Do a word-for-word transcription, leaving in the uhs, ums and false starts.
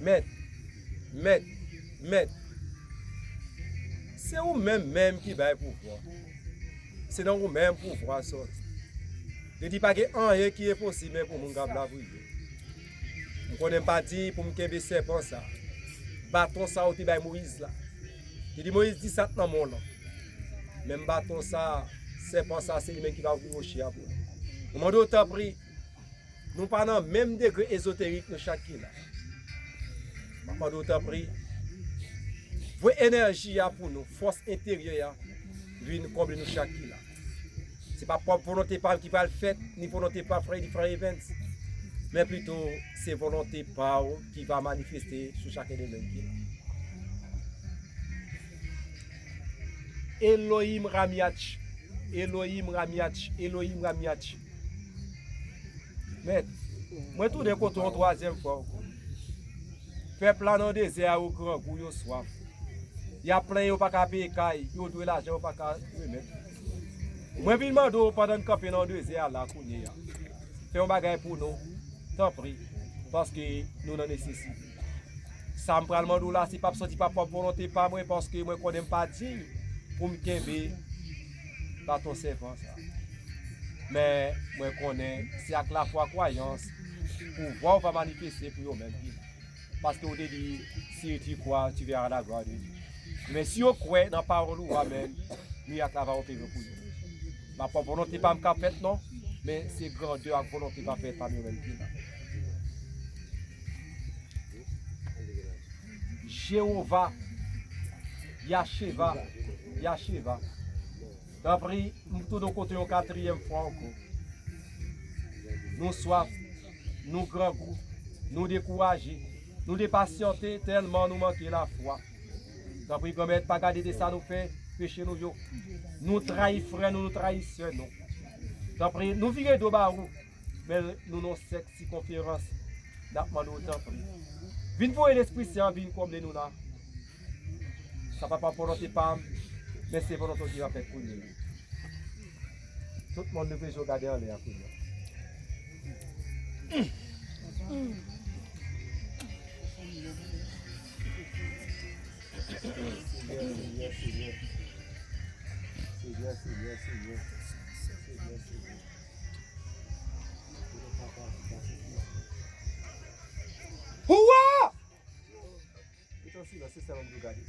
Mèt, mèt, mèt, se ou menm menm ki bay pouvwa. Se nan ou menm pouvwa sòti. Li di pa gen anyen ki enposib, men pou moun k ap lapriyè. M konnen m pa diy pou m kenbe sèpan sa. Baton sa ou te bay Moyiz la. Li di Moyiz, di sa t nan men w lan. Menm baton sa, sèpan sa, se li menm ki va ouvri woche a pou nou. Nou mande w tanpri, nou pa nan menm degre ezoterik nou chak ki la. M ap mande w tanpri, voye enèji a pou nou, fòs enteryè a, vin konble nou chak ki la. Se pa pwòp volonte pa m ki pral fèt, ni volonte pa Freddy Frère Evans, men pito se volonte pa w ki va manifeste sou chak eleman ki la. Elohim Ramiach, Elohim Ramiach, Elohim Ramiach. Mèt, mwen tounen kote w yon twazyèm fwa ankò. Pèp la nan dezè a, yo grangou, yo swaf. Y ap plenyen, yo pa ka peye kay, yo dwe lajan, yo pa ka remèt. Mwen vin mande w pandan n kanpe nan dezè a la kounye a, fè yon bagay pou nou, tanpri, paske nou nan nesesite. Sa m pral mande w la, se p ap sòti pa pwòp volonte pa mwen, paske mwen konnen m pa diy pou m kenbe baton sèpan sa. Men mwen konnen se ak lafwa, kwayans, pouvwa w va manifeste pou yo menm ki la. Paske w te di, si tu crois, tu verras la gloire de Dieu. Men si yo kwè nan pawòl ou a, men, mirak la va opere pou yo. Pa pwòp volonte pa m k ap fèt non, men se grandè ak volonte k ap fèt pami yo menm ki la. Jewova, Yacheva, Yacheva. Tanpri, m tounen kote yon katriyèm fwa ankò. Nou swaf, nou grangou, nou dekouraje, nou depasyante tèlman nou manke lafwa. Tanpri, Granmèt, pa gade de sa nou fè, peche nou yo. Nou trayi frè nou, nou trayi sè nou. Tanpri, nou vire do ba ou, men nou nan sèk sikonferans. N ap mande w, tanpri, vin voye Lespri Sen an vin konble nou la. Sa pa pa volonte pa m, men se volonte w ki va fèt kounye a. Tout moun leve je w gade anlè a kounye a. Senyè, Senyè, Senyè. Senyè, Senyè, Senyè. Senyè, Senyè. Pouwa! Mete an silans, se sèl moun ki gade.